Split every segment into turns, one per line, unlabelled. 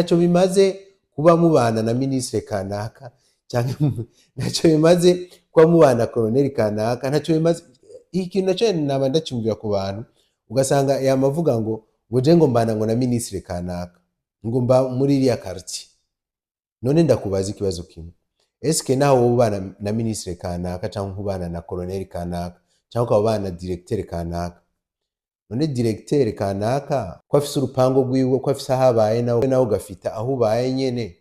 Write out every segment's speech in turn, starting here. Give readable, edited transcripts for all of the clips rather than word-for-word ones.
Ntacyo bimaze kuba mubana na minisitiri kanaka, cyangwa ntacyo bimaze kuba mubana na koroneri kanaka, ntacyo bimaze. Ikintu nacyo naba ndacyumvira ku bantu, ugasanga yamavuga ngo je ngo mbana ngo na minisitiri kanaka, ngo mba muri iriya quartier. None ndakubaza ikibazo kimwe: eske naho wowe ubana na minisitiri kanaka, cyangwa ubana na koroneri kanaka, cyangwa ukaba ubana na directeur kanaka, none directeur kanaka ko afise urupango rwiwe, ko afise aho abaye, nawe ugafita aho ubaye nyene,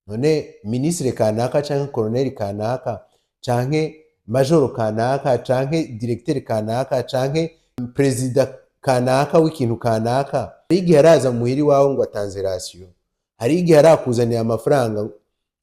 none minisitiri kanaka canke koroneri kanaka canke majoro kanaka canke directeur kanaka canke perezida kanaka w'ikintu kanaka, hari igihe araza muhira iwawe ngo atanze ration? Hari igihe arakuzanira amafaranga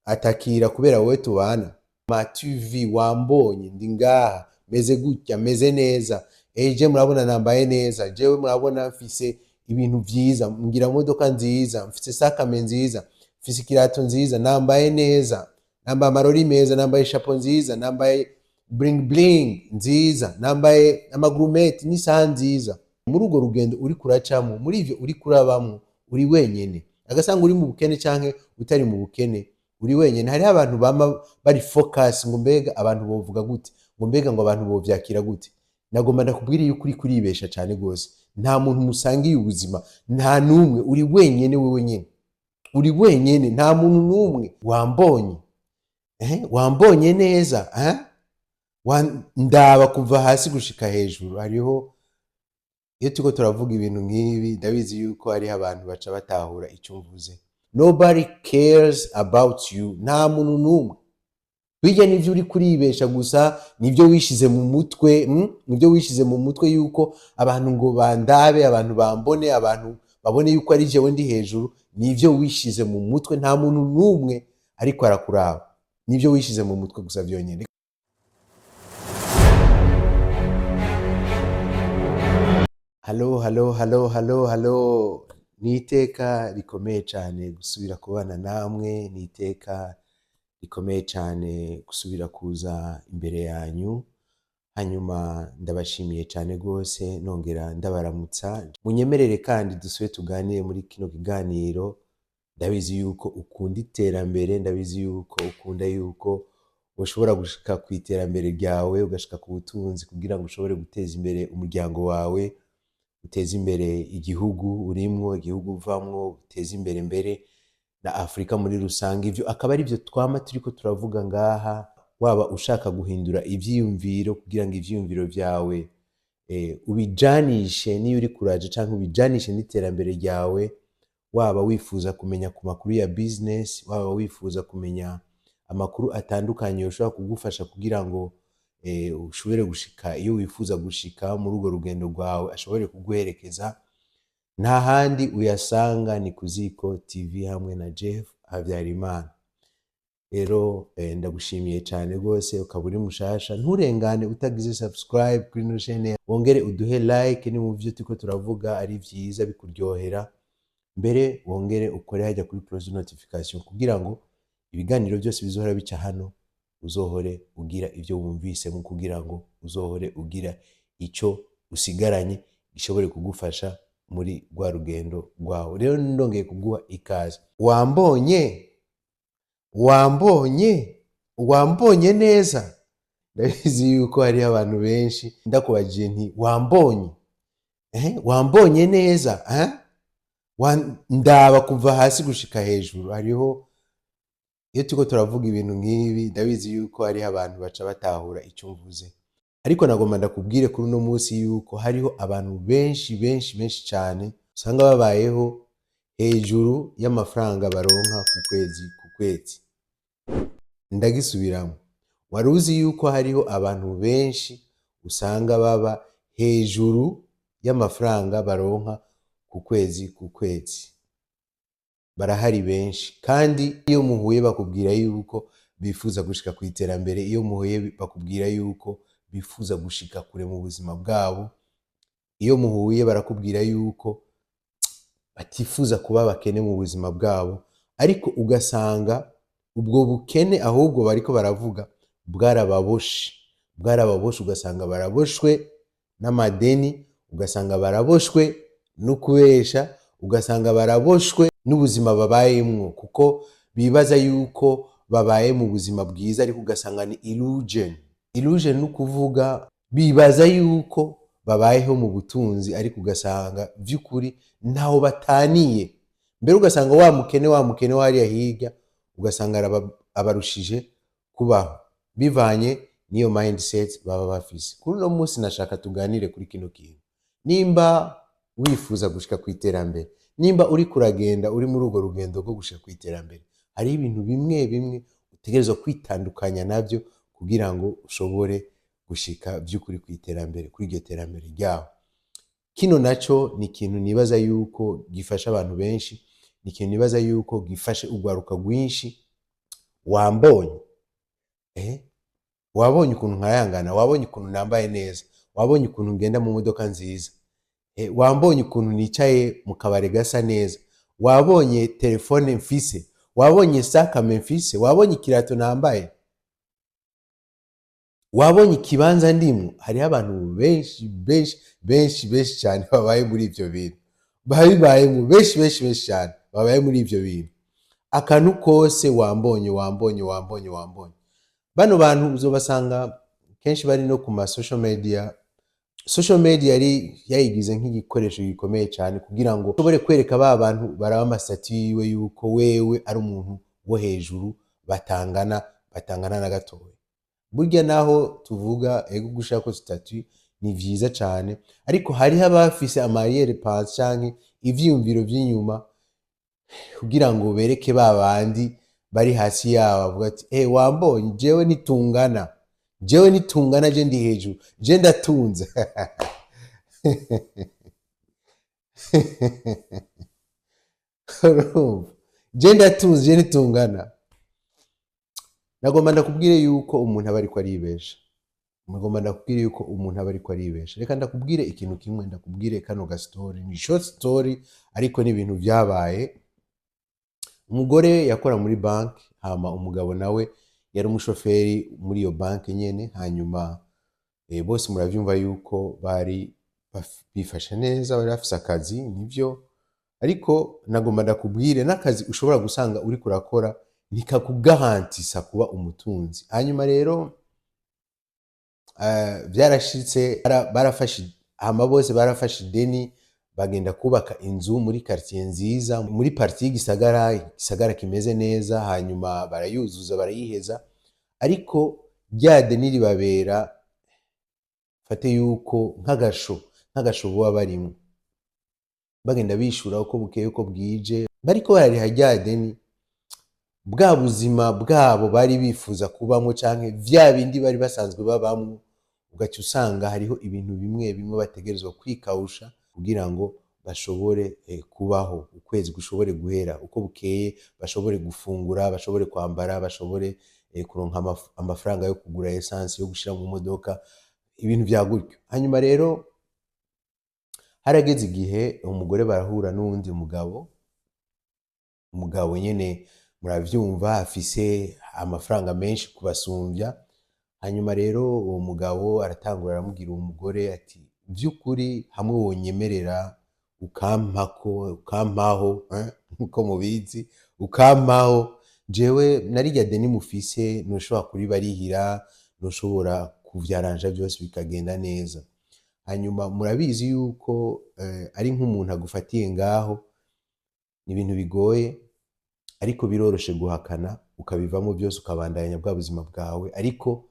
atakira kubera wowe tubana? M'as-tu vu? Wambonye? Ndi ngaha, meze gutya, meze neza. Eje murabona nambaye neza, jewe murabona mfise ibintu vyiza, ngira modoka nziza, mfise sac à main nziza, mfise ikirato nziza, nambaye neza, nambaye amarori meza, nambaye chapeau nziza, nambaye bling bling nziza, nambaye amagourmette n'isaha nziza. Muri urwo rugendo uri kuracamo, muri ivyo uri kurabamwo, uri wenyene. Agasanga uri mu bukene canke utari mu bukene, uri wenyene. Hariho abantu bama bari focus ngo mbega abantu bovuga gute, ngo mbega ngo abantu bovyakira gute. Nagomba ndakubwira yuko uri kuribesha cane gose. Nta muntu musangiye ubuzima, nta n'umwe. Uri wenyene, wewe nyene uri wenyene, nta muntu n'umwe. Wambonye? Wambonye neza, eh? Ndaba kuva hasi gushika hejuru. Hariho, iyo turiko turavuga ibintu nk'ibi, ndabizi yuko hariho abantu baca batahura icyo mvuze. Nobody cares about you, nta muntu n'umwe. Bijya nivyo uri kuribesha gusa, nivyo wishize mu mutwe, Nivyo wishize mu mutwe yuko abantu ngo bandabe, abantu bambone, abantu babone yuko ari jewe ndi hejuru. Nivyo wishize mu mutwe, nta muntu n'umwe ariko arakuraba. Nivyo wishize mu mutwe gusa vyonyene. Halo, halo, halo, halo, halo! Ni iteka rikomeye cyane gusubira kubana namwe, ni iteka rikomeye cyane gusubira kuza imbere yanyu. Hanyuma ndabashimiye cyane rwose, nongera ndabaramutsa. Munyemerere kandi dusubire tuganire muri kino kiganiro. Ndabizi yuko ukunda iterambere, ndabizi yuko ukunda yuko ushobora gushika ku iterambere ryawe, ugashika ku butunzi kugira ngo ushobore guteza imbere umuryango wawe, uteze imbere igihugu urimwo, igihugu uvamwo, uteze imbere mbere na Afurika muri rusange. Ivyo akaba ari byo twama turiko turavuga ngaha. Waba ushaka guhindura ivyiyumviro kugira ngo ivyiyumviro vyawe ubijanishe niyo uri kuraje, canke ubijanishe n'iterambere ryawe, waba wifuza kumenya ku makuru ya business, waba wifuza kumenya amakuru atandukanye ushobora kugufasha kugira ngo ushobore gushika iyo wifuza gushika muri urwo rugendo rwawe, ashobore kuguherekeza, nta handi uyasanga, ni ku Ziko TV hamwe na Jeff Habyarimana. Rero ndagushimiye cyane rwose. Ukaba uri mushasha, nturengane utagize subscribe kuri ino chaîne, wongere uduhe like ni mu byo turiko turavuga ari vyiza bikuryohera, mbere wongere ukore hajya kuri cloche notification kugira ngo ibiganiro byose bizohora bica hano uzohore ugira ibyo wumvisemo, kugira ngo uzohore ugira icyo usigaranye gishobore kugufasha muri rwa rugendo rwawe. Rero ndongeye kuguha ikaze. Wambonye? Wambonye? Wambonye neza? Ndabizi yuko hariho abantu benshi ndakubajije nti wambonye? Wambonye neza, eh? Ndaba kuva hasi gushika hejuru. Hariho, iyo turiko turavuga ibintu nk'ibi, ndabizi yuko hariho abantu baca batahura icyo mvuze. Ariko nagomba ndakubwire kuri uno munsi yuko hariho abantu benshi, benshi, benshi cyane usanga babayeho hejuru y'amafaranga baronka ku kwezi ku kwezi. Ndagisubiramo: wari uzi yuko hariho abantu benshi usanga baba hejuru y'amafaranga baronka ku kwezi ku kwezi? Barahari benshi. Kandi iyo muhuye bakubwira yuko bifuza gushika ku iterambere, iyo muhuye bakubwira yuko bifuza gushika kure mu buzima bwabo, iyo muhuye barakubwira yuko batifuza kuba abakene mu buzima bwabo. Ariko ugasanga ubwo bukene ahubwo bariko baravuga bwarababoshe, bwarababoshe. Ugasanga baraboshwe n'amadeni, ugasanga baraboshwe no kubesha, ugasanga baraboshwe n'ubuzima babayemwo, kuko bibaza yuko babaye mu buzima bwiza, ariko ugasanga ni illusion. Illusion ni ukuvuga bibaza yuko babayeho mu butunzi, ariko ugasanga by'ukuri ntaho bataniye. Mbere ugasanga wa mukene wariya hirya, ugasanga abarushije kubaho bivanye n'iyo mindset baba bafise. Kuri uno munsi nashaka tuganire kuri kino kintu. Nimba wifuza gushika ku iterambere, nimba uri kuragenda, uri muri urwo rugendo rwo gushika ku iterambere, hariho ibintu bimwe bimwe utegerezwa kwitandukanya nabyo kugira ngo ushobore gushika by'ukuri ku iterambere, kuri iryo terambere ryawe. Kino naco ni ikintu nibaza yuko gifasha abantu benshi, ni ikintu nibaza yuko gifashe urwaruka rwinshi. Wambonye, wabonye ukuntu nkayangana, wabonye ukuntu nambaye neza, wabonye ukuntu ngenda mu modoka nziza, wambonye ukuntu nicaye mu kabari gasa neza, wabonye telefone mfise, wabonye sac à main mfise, wabonye ikirato nambaye, wabonye ikibanza ndimwo. Hariho abantu benshi benshi benshi benshi cyane babaye muri ivyo bintu, babibayemo benshi benshi benshi cyane babaye muri ivyo bintu. Akantu kose wambonye, wambonye, wambonye, wambonye. Bano bantu uzobasanga kenshi bari no ku ma social media. Social media yari yayigize nk'igikoresho gikomeye cyane kugira ngo ushobore kwereka ba bantu baraba ama status yiwe yuko wewe ari umuntu wo hejuru, batangana na gatoya. Burya naho tuvuga ego, gushirako statut ni vyiza cyane, ariko hariho abafise ama arrière-pensées canke ivyiyumviro vy'inyuma kugira ngo bereke ba bandi bari hasi yabo, bavuga ati: "Wambonye, jewe nitungana, jewe nitungana, je ndi hejuru, je ndatunze." Urumva? Je ndatunze, je nitungana. Nagomba ndakubwire yuko umuntu aba ariko aribesha. Nagomba ndakubwire yuko umuntu aba ariko aribesha. Reka ndakubwire ikintu kimwe, ndakubwire kano ga story. Ni short story, ariko ni ibintu byabaye. Umugore yakora muri banki, hama umugabo nawe yari umushoferi muri iyo banki nyene. Hanyuma bose muravyumva yuko bari bifashe neza, bari bafise akazi, nivyo. Ariko nagomba ndakubwire n'akazi ushobora gusanga uriko urakora ntikakugarantisa kuba umutunzi. Hanyuma rero vyarashitse barafashe, hama bose barafashe ideni, bagenda kubaka inzu muri quartier nziza, muri partie y'igisagara, igisagara kimeze neza. Hanyuma barayuzuza, barayiheza, ariko rya deni ribabera, fate yuko nk'agasho boba barimwo, bagenda bishura uko bukeye uko bwije, bariko barariha rya deni. Bwa buzima bwabo bari bifuza kubamwo canke vya bindi bari basanzwe babamwo, ugaca usanga hariho ibintu bimwe bimwe bategerezwa kwikawusha kugira ngo bashobore kubaho, ukwezi gushobore guhera, uko bukeye bashobore gufungura, bashobore kwambara, bashobore kuronka amafaranga yo kugura essence yo gushira mu modoka, ibintu vya gutyo. Hanyuma rero harageze igihe umugore barahura n'uwundi mugabo. Umugabo nyene muravyumva afise amafaranga menshi kubasumbya. Hanyuma rero uwo mugabo aratangura aramubwira uwo mugore ati: "Vy'ukuri hamwe wonyemerera ukampako, ukampaho, nkuko mubizi, ukampaho jewe narirya deni mufise, ntushobora kuribarihira, ntushobora kuvyaranja byose bikagenda neza." Hanyuma murabizi yuko ari nk'umuntu agufatiye ngaho, ni ibintu bigoye, ariko biroroshe guhakana ukabivamo byose, ukabandanya bwa buzima bwawe. Ariko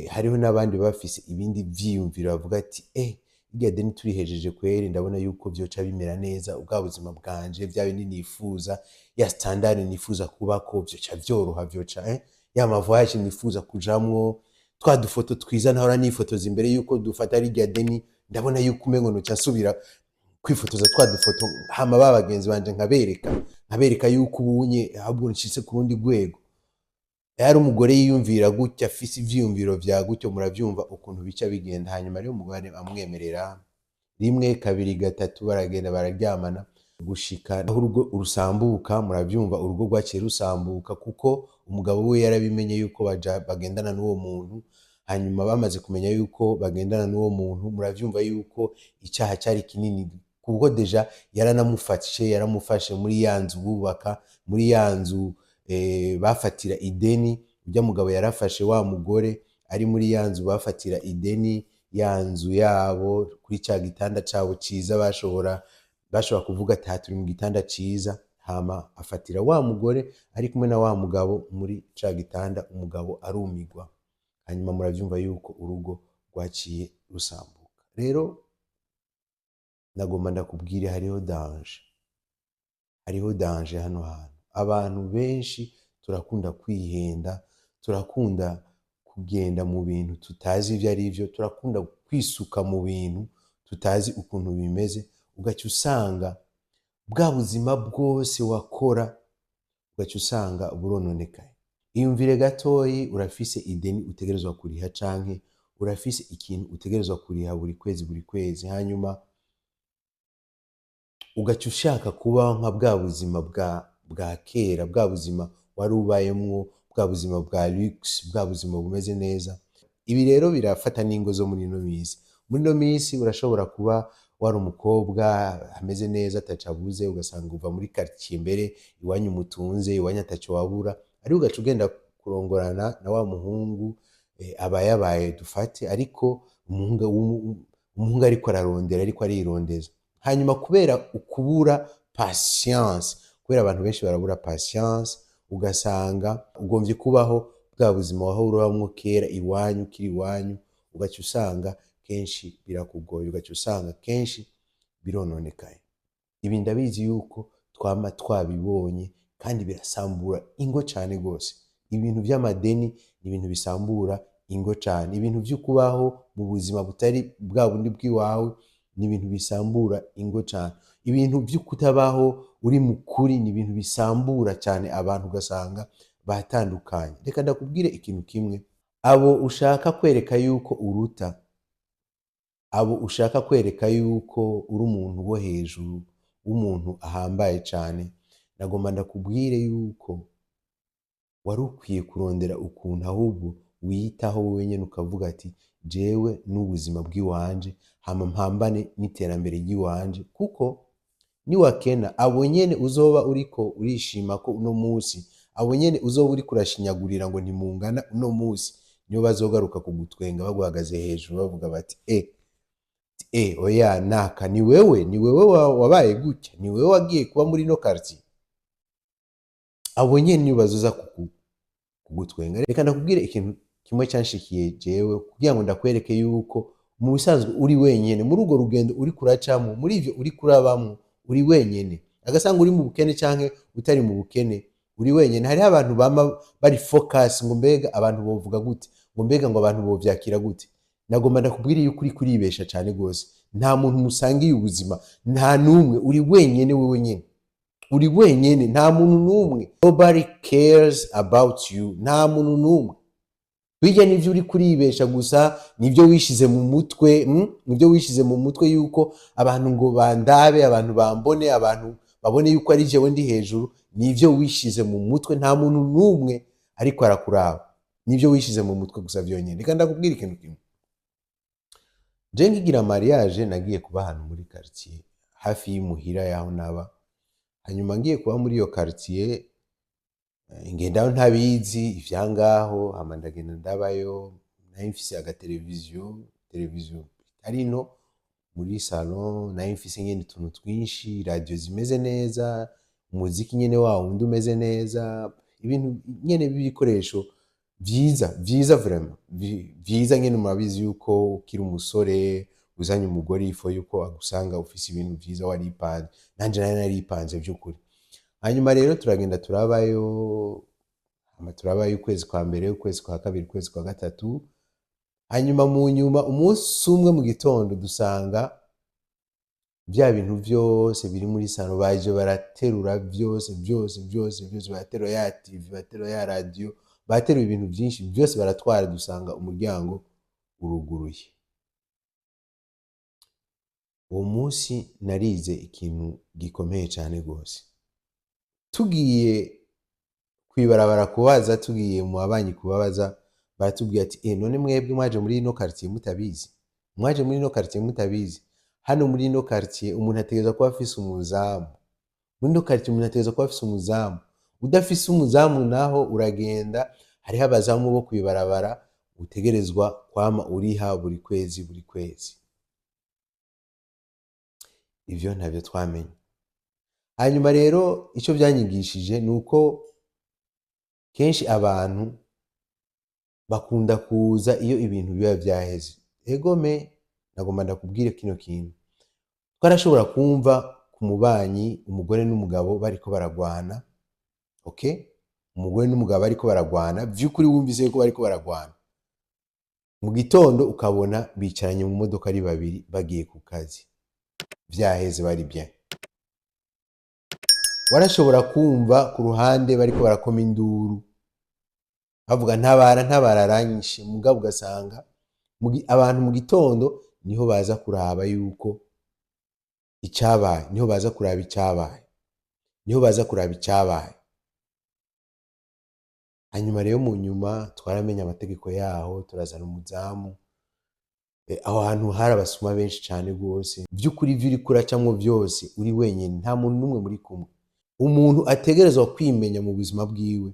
hariho n'abandi baba bafise ibindi vyiyumviro, bavuga ati: "Irya deni turihejeje kweri, ndabona yuko vyoca bimera neza, ubwa buzima bwanje, vya bindi nifuza, ya standard nifuza kubako, vyoca vyoroha, vyoca ya ma voyage nifuza kujamwo, twa dufoto twiza nahora nifotoza imbere yuko dufata rirya deni, ndabona yuko umengo noca nsubira kwifotoza twa dufoto, hama ba bagenzi banje nkabereka yuko ubunye ahubwo nshitse ku rundi rwego." Yari umugore yiyumvira gutya, afise ivyiyumviro vya gutyo, muravyumva ukuntu bica bigenda. Hanyuma rero umugore amwemerera rimwe, kabiri, gatatu, baragenda bararyamana gushika aho urugo rusambuka. Muravyumva, urugo rwaciye rusambuka kuko umugabo we yarabimenye yuko bagendana n'uwo muntu. Hanyuma bamaze kumenya yuko bagendana n'uwo muntu, muravyumva yuko icaha cari kinini. Kuko déjà yaranamufashe, yaramufashe muri ya nzu bubaka, muri ya nzu bafatira ideni. Urya mugabo yarafashe wa mugore ari muri ya nzu bafatira ideni, ya nzu yabo, kuri ca gitanda cabo ciza, bashobora kuvuga ati: "Aha turi mu gitanda ciza." Hama afatira wa mugore ari kumwe na wa mugabo muri ca gitanda, umugabo arumigwa. Hanyuma muravyumva yuko urugo rwaciye rusambuka. Rero nagomba ndakubwire, hariho danger, hariho danger hano hantu. Abantu benshi turakunda kwihenda, turakunda kugenda mu bintu tutazi ivyo ari vyo, turakunda kwisuka mu bintu tutazi ukuntu bimeze. Ugaca usanga bwa buzima bwose wakora, ugaca usanga burononekaye. Iyumvire gatoyi: urafise ideni utegerezwa kuriha, canke urafise ikintu utegerezwa kuriha buri kwezi, buri kwezi, hanyuma ugaca ushaka kubaho nka bwa buzima bwa kera, bwa buzima wari ubayemwo, bwa buzima bwa luxe, bwa buzima bumeze neza. Ibi rero birafata n'ingo zo muri ino minsi. Muri ino minsi urashobora kuba wari umukobwa ameze neza, ataco abuze, ugasanga uva muri quartier mbere iwanyu mutunze, iwanyu ataco wabura, ariko ugaca ugenda kurongorana na wa muhungu aba yabaye dufate, ariko umuhungu ariko ararondera, ariko arirondeza. Hanyuma kubera ukubura patience, kubera abantu benshi barabura patience, ugasanga ugomvye kubaho bwa buzima wahora urabamwo kera iwanyu, ukiri iwanyu, ugaca usanga kenshi birakugoye, ugaca usanga kenshi birononekaye. Ibi ndabizi yuko twama twabibonye, kandi birasambura ingo cane gose. Ibintu vy'amadeni ni ibintu bisambura ingo cane. Ibintu vyo kubaho mu buzima butari bwa bundi bw'iwawe ni ibintu bisambura ingo cane. Ibintu vyo kutabaho uri mu kuri ni ibintu bisambura cane abantu, ugasanga batandukanye. Reka ndakubwire ikintu kimwe: abo ushaka kwereka yuko uruta, abo ushaka kwereka yuko uri umuntu wo hejuru, w'umuntu ahambaye cane, nagomba ndakubwire yuko wari ukwiye kurondera ukuntu ahubwo wiyitaho wewe nyene, ukavuga ati: "Jewe n'ubuzima bw'iwanje, hama mpambane n'iterambere ry'iwanje." Kuko niwakena, abo nyene uzoba uriko urishima ko uno musi, abo nyene uzoba uriko urashinyagurira ngo ntimungana uno musi, nibo bazogaruka kugutwenga baguhagaze hejuru, bavuga bati: "E e, oya, naka ni wewe, ni wewe wabaye gutya, ni wewe wagiye kuba muri ino quartier." Abo nyene nibo bazoza kugutwenga. Reka ndakubwire ikintu kimwe cyanshikiye jewe, kugira ngo ndakwereke yuko mu bisanzwe uri wenyene muri urwo rugendo uri kuracamo, muri ivyo uri kurabamwo, uri wenyene. Agasanga uri mu bukene canke utari mu bukene, uri wenyene. Hariho abantu bama bari focus ngo: "Mbega abantu bovuga gute?" Ngo: "Mbega ngo abantu bovyakira gute?" Nagomba ndakubwire yuko uri kuribesha cane gose. Nta muntu musangiye ubuzima, nta n'umwe. Uri wenyene, wewe nyene uri wenyene, nta muntu n'umwe. Nobody cares about you, nta muntu n'umwe. Bijya nivyo uri kuribesha gusa, nivyo wishize mu mutwe, Nivyo wishize mu mutwe yuko abantu ngo bandabe, abantu bambone, abantu babone yuko ari jewe ndi hejuru. Nivyo wishize mu mutwe, nta muntu n'umwe ariko arakuraba, nivyo wishize mu mutwe gusa vyonyene. Reka ndakubwira ikintu kimwe: je nkigira mariage, nagiye kuba ahantu muri quartier hafi y'imuhira yaho naba. Hanyuma ngiye kuba muri iyo quartier, ngendayo ntabizi ivyangaho. Hama ndagenda ndabayo, nari mfise agateleviziyo, televiziyo itari nto, muri salon. Nari mfise nyene utuntu twinshi, radio zimeze neza, umuziki nyene wa wundi umeze neza, ibintu nyene by'ibikoresho vyiza vyiza, vraiment vyiza nyene. Murabizi yuko ukiri umusore uzanye umugore, il faut yuko agusanga ufise ibintu vyiza, waripanze. Nanje nari naripanze vy'ukuri. Hanyuma rero turagenda turabayo, hama turabayo ukwezi kwa mbere, ukwezi kwa kabiri, ukwezi kwa gatatu. Hanyuma mu nyuma, umunsi umwe mu gitondo, dusanga bya bintu vyose biri muri salon baje baraterura vyose, vyose, vyose, vyose. Baraterura ya TV, baraterura ya radio, bateruye ibintu vyinshi vyose baratwara. Dusanga umuryango uruguruye. Uwo munsi narize ikintu gikomeye cane gose. Tugiye kwibarabara kubaza, tugiye mu babanyi kubabaza, baratubwira ati: "Eh, none mwebwe mwaje muri ino quartier mutabizi? Mwaje muri ino quartier mutabizi?" Hano muri ino quartier umuntu ategerezwa kuba afise umuzamu. Muri ino quartier umuntu ategerezwa kuba afise umuzamu. Udafise umuzamu naho, uragenda hariho abazamu bo kwibarabara utegerezwa kwama uriha buri kwezi buri kwezi. Ivyo ntavyo twamenye. Hanyuma rero ico vyanyigishije ni uko kenshi abantu bakunda kuza iyo ibintu biba vyaheze. Egome nagomba ndakubwire kino kintu: twarashobora kumva ku mubanyi umugore n'umugabo bariko baragwana. Okay, umugore n'umugabo bariko baragwana, vy'ukuri wumvise yuko bariko baragwana. Mu gitondo ukabona bicaranye mu modoka ari babiri bagiye ku kazi, vyaheze, bari bien. Warashobora kumva ku ruhande bariko barakoma induru bavuga: "Ntabara, ntabara, aranyishe." Mugabo ugasanga abantu mu gitondo niho baza kuraba yuko icabaye, niho baza kuraba icabaye, niho baza kuraba icabaye. Hanyuma rero mu nyuma twaramenye amategeko yaho, turazana umuzamu. Aho hantu hari abasuma benshi cane rwose. Vy'ukuri ivyo uriko uracamwo vyose uri wenyene, nta muntu n'umwe muri kumwe. Umuntu ategerezwa kwimenya mu buzima bwiwe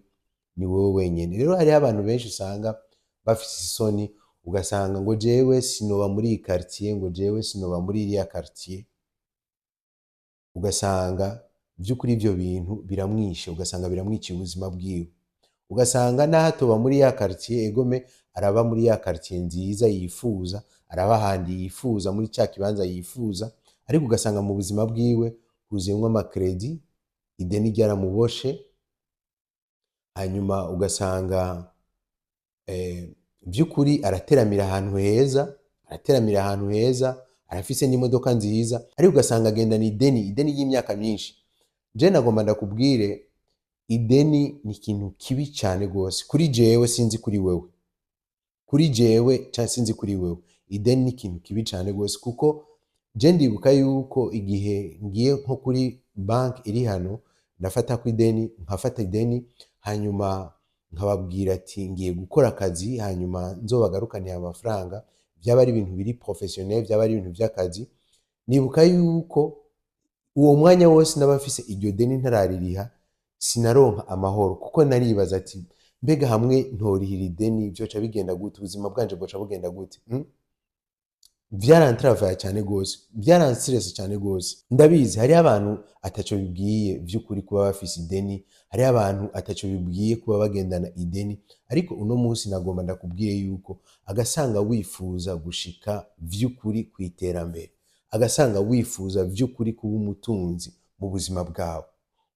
ni wowe wenyene. Rero hariho abantu benshi usanga bafise isoni, ugasanga ngo: "Jewe sinoba muri iyi quartier", ngo: "Jewe sinoba muri iriya quartier." Ugasanga vy'ukuri ivyo bintu biramwishe, ugasanga biramwiciye ubuzima bwiwe. Ugasanga naho atoba muri ya quartier, egome araba muri ya quartier nziza yifuza, araba ahandi yifuza, muri ca kibanza yifuza, ariko ugasanga mu buzima bwiwe huzuyemwo ama crédits, ideni ryaramuboshe. Hanyuma ugasanga vy'ukuri arateramira ahantu heza, arateramira ahantu heza, arafise n'imodoka nziza, ariko ugasanga agendana ideni, ideni ry'imyaka myinshi. Je nagomba ndakubwire, ideni ni ikintu kibi cane rwose. Kuri jewe, sinzi kuri wewe, kuri jewe canke sinzi kuri wewe, ideni ni ikintu kibi cane rwose. Kuko je ndibuka yuko igihe ngiye nko kuri banki iri hano, ndafatako ideni, nkafata ideni, hanyuma nkababwira ati: "Ngiye gukora akazi, hanyuma nzobagarukanire amafaranga." Vyaba ari ibintu biri professionnel, vyaba ari ibintu vy'akazi. Nibuka yuko uwo mwanya wose naba mfise iryo deni ntaraririha, sinaronka amahoro, kuko naribaza ati: "Mbega hamwe ntorihira ideni vyoca bigenda gute? Ubuzima bwanje bwoca bugenda gute?" Vyarantravaye cyane gose, byaranstresse cyane gose. Ndabizi hariho abantu ataco bibwiye vy'ukuri kuba bafise ideni, hariho abantu ataco bibwiye kuba bagendana ideni. Ariko uno munsi nagomba ndakubwiye yuko agasanga wifuza gushika vy'ukuri ku iterambere, agasanga wifuza vy'ukuri kuba umutunzi mu buzima bwawe,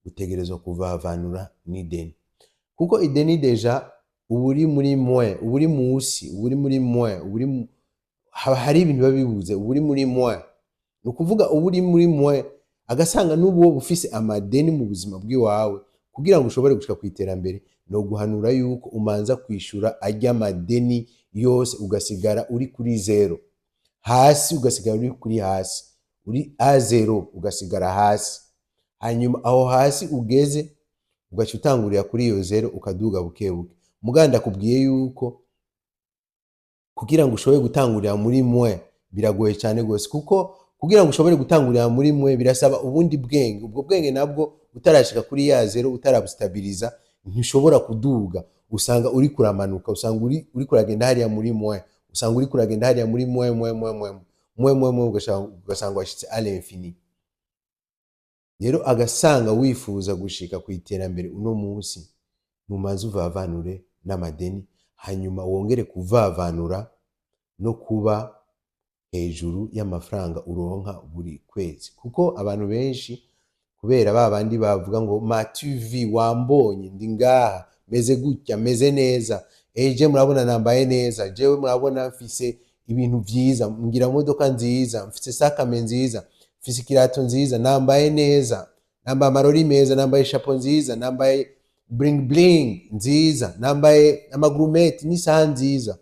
utegerezwa kuvavanura n'ideni. Kuko ideni déjà uba uri muri moins, uba uri musi, uba uri muri moins, uba uri haba hari ibintu biba bibuze, uba uri muri moins. Ni ukuvuga uba uri muri moins. Agasanga n'ubu wowe ufise amadeni mu buzima bw'iwawe, kugira ngo ushobore gushika ku iterambere, ni uguhanura yuko umanza kwishura arya madeni yose, ugasigara uri kuri zéro hasi, ugasigara uri kuri hasi, uri à zéro, ugasigara hasi. Hanyuma aho hasi ugeze, ugaca utangurira kuri iyo zéro, ukaduga buke buke. Muganda ndakubwiye yuko kugira ngo ushobore gutangurira muri moins biragoye cyane rwose, kuko kugira ngo ushobore gutangurira muri moins birasaba ubundi bwenge. Ubwo bwenge nabwo, utarashika kuri ya zéro, utarabustabiliza, ntushobora kuduga. Usanga uri kuramanuka, usanga uri kuragenda hariya muri moins, usanga uri kuragenda hariya muri moins, moins, moins, moins, moins, moins, moins, ugasanga washitse à l'infini. Rero agasanga wifuza gushika ku iterambere uno munsi, numanze uvavanure n'amadeni, hanyuma wongere kuvavanura no kuba hejuru y'amafaranga uronka buri kwezi. Kuko abantu benshi, kubera ba bandi bavuga ngo: "M'as-tu vu? Wambonye? Ndi ngaha, meze gutya, meze neza. Eje murabona nambaye neza, jewe murabona mfise ibintu vyiza, ngira modoka nziza, mfise sac à main nziza, mfise ikirato nziza, nambaye neza, nambaye amarori meza, nambaye chapeau nziza, nambaye bling bling nziza, nambaye ama gourmette n'isaha nziza."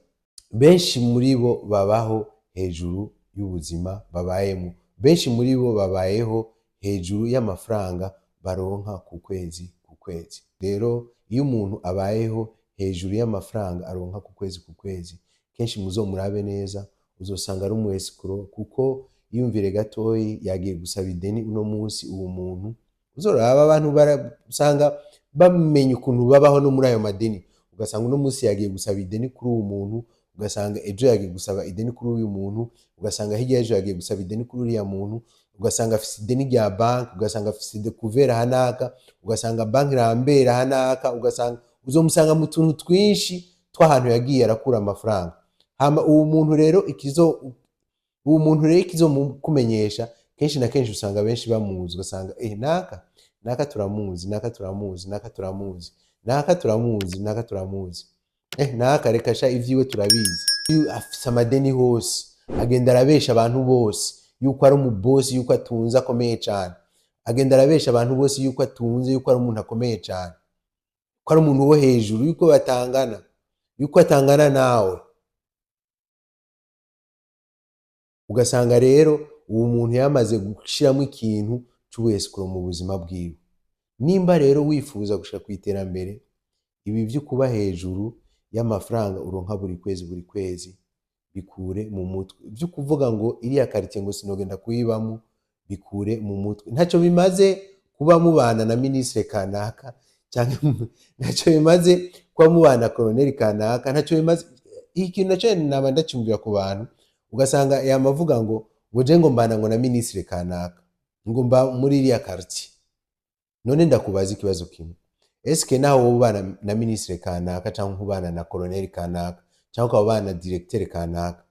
Benshi muri bo babaho hejuru y'ubuzima babayemo. Benshi muri bo babayeho hejuru y'amafaranga baronka ku kwezi ku kwezi. Rero iyo umuntu abayeho hejuru y'amafaranga aronka ku kwezi ku kwezi, kenshi muzomurabe neza, uzosanga ari umu escroc, kuko Iyumvire gatoyi, yagiye gusaba ideni uno munsi. Uwo muntu uzoraba, abantu usanga bamenya ukuntu babaho no muri ayo madeni. Ugasanga uno munsi yagiye gusaba ideni kuri uwo muntu, ugasanga ejo yagiye gusaba ideni kuri uyu muntu, ugasanga hirya y'ejo yagiye gusaba ideni kuri uriya muntu, ugasanga afise ideni rya banki, ugasanga afise découvert hanaka, ugasanga banki rambera hanaka, ugasanga uzomusanga mu tuntu twinshi tw'ahantu yagiye arakura amafaranga. Hama uwo muntu rero, ikizo uwo muntu rero ikizokumenyesha, kenshi na kenshi usanga benshi bamuzi. Ugasanga naka naka turamuzi, naka turamuzi, naka turamuzi, naka turamuzi, naka turamuzi, naka reka sha, ivyiwe turabizi. Uyu afise amadeni hose, agenda arabesha abantu bose yuko ari umubosi, yuko atunze, akomeye cane. Agenda arabesha abantu bose yuko atunze, yuko ari umuntu akomeye cane, ko ari umuntu wo hejuru, yuko batangana, yuko atangana nawe. Ugasanga rero uwo muntu yamaze gushiramo ikintu c'ubu-escroc mu buzima bwiwe. Nimba rero wifuza gushika ku iterambere, ibi vyo kuba hejuru y'amafaranga uronka buri kwezi buri kwezi, bikure mu mutwe. Vyo kuvuga ngo iriya quartier ngo sinogenda kuyibamo, bikure mu mutwe. Ntacyo bimaze kuba mubana na ministre kanaka, canke ntacyo bimaze kuba mubana na colonel kanaka, ntacyo bimaze. Ikintu naco naba ndacyumvira ku bantu, ugasanga yamavuga ngo je ngo mbana ngo na ministre kanaka, ngo mba muri iriya quartier. None ndakubaza ikibazo kimwe: eske naho wowe ubana na ministre kanaka, cyangwa ubana na colonel kanaka, cyangwa ukaba ubana na directeur kanaka,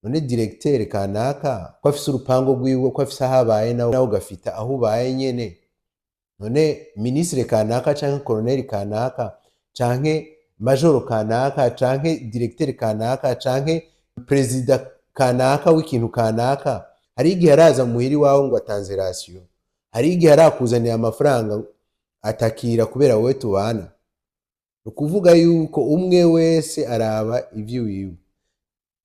none directeur kanaka ko afise urupango rwiwe, ko afise aho abaye, nawe ugafita aho ubaye nyene, none ministre kanaka canke colonel kanaka canke majoro kanaka canke directeur kanaka canke perezida kanaka w'ikintu kanaka, hari igihe araza muhira iwawe ngo atanze ration? Hari igihe arakuzanira amafaranga atakira kubera wowe tubana? Ni ukuvuga yuko umwe wese araba ivy'iwiwe.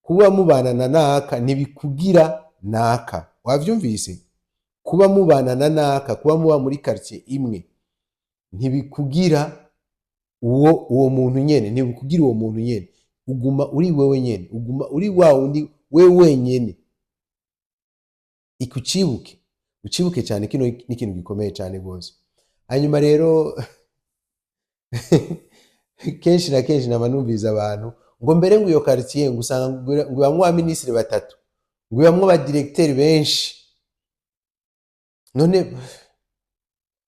Kuba mubana na naka ntibikugira naka. Wavyumvise? Kuba mubana na naka, kuba muba muri quartier imwe, ntibikugira uwo muntu nyene, ntibikugira uwo muntu nyene. Uguma uri wewe nyene, uguma uri wa wundi we wenyene. Ikucibuke, ucibuke cyane, kino ni ikintu gikomeye cyane rwose. Hanyuma rero kenshi na kenshi nama numviriza abantu ngo mbere ngo iyo quartier ngo usanga ngo ibamwo abaminisitiri batatu, ngo ibamwo abadiregiteri benshi. None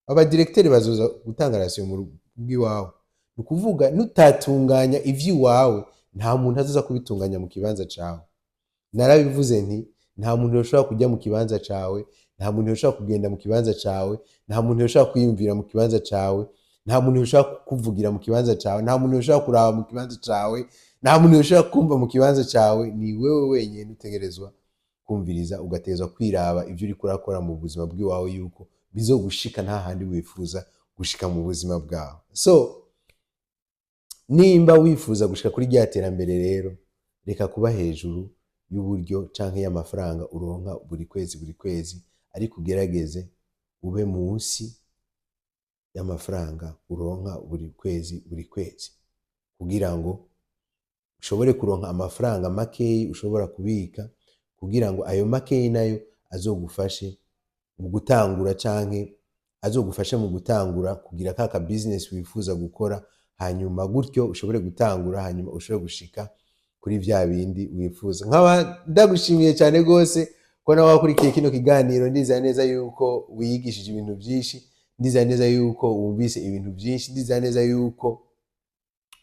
abadiregiteri bazoza gutanga ration mu rugo iwawe? Ni ukuvuga nutatunganya ivy'iwawe, nta muntu azoza kubitunganya mu kibanza cawe. Narabivuze nti nta muntu yoshobora kujya mu kibanza cawe, nta muntu yoshobora kugenda mu kibanza cawe, nta muntu yoshobora kwiyumvira mu kibanza cawe, nta muntu yoshobora kukuvugira mu kibanza cawe, nta muntu yoshobora kuraba mu kibanza cawe, nta muntu yoshobora kumva mu kibanza cawe. Ni wewe wenyine utegerezwa kumviriza, ugategerezwa kwiraba ivyo uriko urakora mu buzima bw'iwawe, yuko bizogushika nta handi wifuza gushika mu buzima bwawe. So nimba wifuza gushika kuri rya terambere rero, reka kuba hejuru y'uburyo canke y'amafaranga uronka buri kwezi buri kwezi, ariko ugerageze ube munsi y'amafaranga uronka buri kwezi buri kwezi, kugira ngo ushobore kuronka amafaranga makeyi ushobora kubika, kugira ngo ayo makeyi nayo azogufashe mu gutangura, canke azogufashe mu gutangura kugira ka ka business wifuza gukora. Hanyuma gutyo ushobore gutangura, hanyuma ushobore gushika kuri vya bindi wifuza. Nkaba ndagushimiye cyane rwose ko nawe wakurikiye kino kiganiro. Ndizera neza yuko wiyigishije ibintu byinshi, ndizera neza yuko wumvise ibintu byinshi, ndizera neza yuko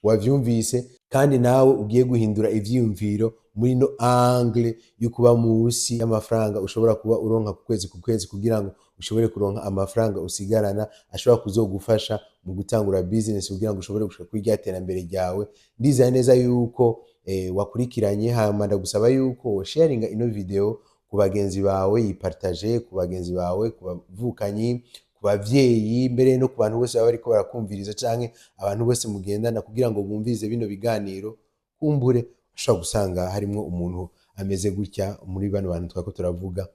wavyumvise, kandi nawe ugiye guhindura ivyiyumviro muri no angle yo kuba munsi y'amafaranga ushobora kuba uronka ku kwezi ku kwezi, kugira ngo ushobore kuronka amafaranga usigarana ashobora kuzogufasha mu gutangura business, kugira ngo ushobore gushika kuri rya terambere ryawe. Ndizera neza yuko wakurikiranye. Hama ndagusaba yuko sharinga ino video ku bagenzi bawe, yipartage ku bagenzi bawe, ku bavukanyi, ku bavyeyi, mbere no ku bantu bose baba bariko barakumviriza, canke abantu bose mugendana, kugira ngo bumvirize bino biganiro. Kumbure ushobora gusanga harimwo umuntu ameze gutya muri bano bantu twariko turavuga,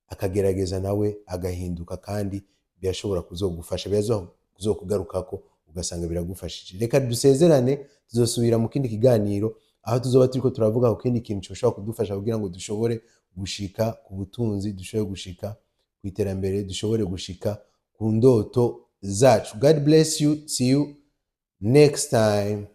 akagerageza nawe agahinduka, kandi birashobora kuzogufasha, birazokugarukako ugasanga biragufashije. Reka dusezerane, tuzosubira mu kindi kiganiro aho tuzoba turiko turavuga ku kindi kintu coshobora kudufasha kugira ngo dushobore. gushika ku butunzi, dushobore gushika ku iterambere, dushobore gushika ku ndoto zacu. God bless you. See you next time.